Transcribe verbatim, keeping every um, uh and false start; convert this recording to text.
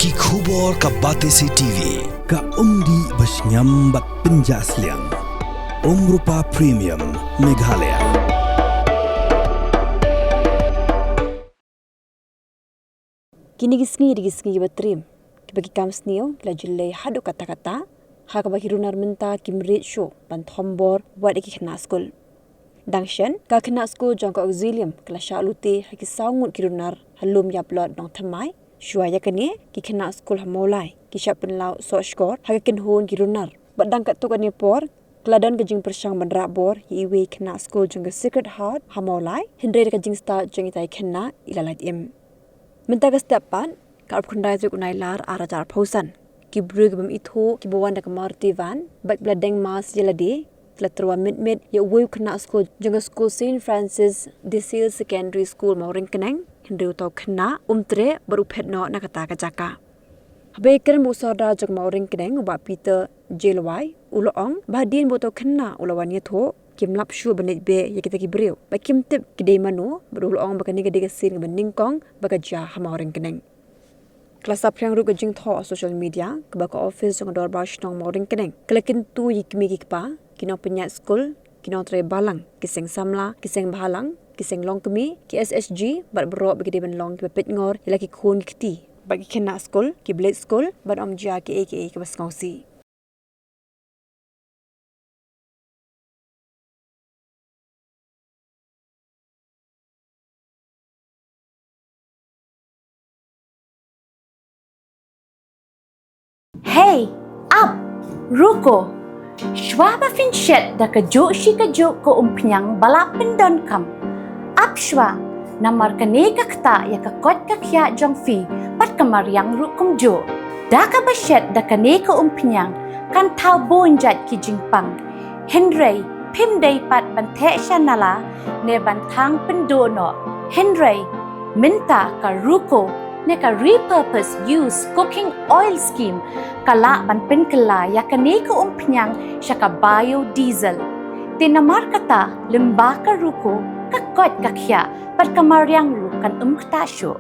Ki khubor ka Batesi T V, ka umdih ba shngiam bad pynjah sliang. Umrupa Premium, Meghalaya. Kine ki sngi dei ki sngi kiba triem, kiba ki kam sniew ki la jyllei haduh katta katta, ha kaba ki runar mynta kim rieh shuh ban thombor wat ïa ki khynnah skul. Dang shen, ka khynnah skul jong ka Auxilium ka la shah lute ha ki saw ngut ki runar ha Lum Ïaplot Nongthymmai. Shuwa ïa kane, ki khynnah skul ha Mawlai ki shah pynlaw sohshkor ha ka kynhun ki runar. Bad dang katto katne por, ka la don ka jingpyrshang ban rah bor ïa iwei i khynnah skul jong ka Sacred Heart ha Mawlai, hynrei da ka jingstad jong ita i khynnah i la lait im. Mynta ka step pat, ka arphew khyndai tarik u Nailar ar hajar arphew san, ki briew ki bym ithuh kiba wan da ka Maruti van bad kiba la deng mask ïa lade, ki la tyrwa mynmiet ïa uwei u khynnah skul jong ka skul Saint Francis de Sales Secondary School Mawryngkneng, hynrei uta u khynnah um treh bad u phet noh na kata ka jaka. Haba ïakren bad u Sordar jong ka Mawryngkneng, u Bah Peter J Lwai, u la ong ba hadien ba uta u khynnah u la wan ïathuh, kim lap shuh ban leit beh ïa kita ki briew bad kim tip ki dei mano, bad u la ong ba kane ka dei ka sien kaba nyngkong ba ka jia ha Mawryngkneng. Ka la saphriang ruh ka jingthoh ha social media kaba ka ophis jong ka Dorbar Shnong Mawryngkneng ka la kyntu ïa ki kmie ki kpa, ki nongpynïaid skul, ki nongtrei balang, ki seng samla, ki seng bhalang, ki seng longkmie, ki S H G bad baroh ba ki dei ban long kiba peitngor ïa la ki khun ki kti bad ki khynnah skul kiba leit skul ban ym jia kiei kiei kiba sngewsih. Hey, ap, ruko. Shuwa ba phin shet da kajuh shi kajuh ka umphniang ba la pyndonkam, ap shuwa, namar kane ka ktah ïa ka koit ka khiah jong phi bad ka mariang ruh kumjuh. Da kaba shet da kane ka umphniang kan thaw bun jait ki jingpang. Hynrei phim dei pat ban theh sha nala ne ban thang pynduh noh. Hynrei mynta ka ruko ne ka repurpose use cooking oil scheme ka lah ban pynkylla ïa kane ka umphniang sha ka biodiesel. Te namar kata, lyngba ka ruko, ka koit ka khiah bad ka mariang ruh kan ym ktah shuh.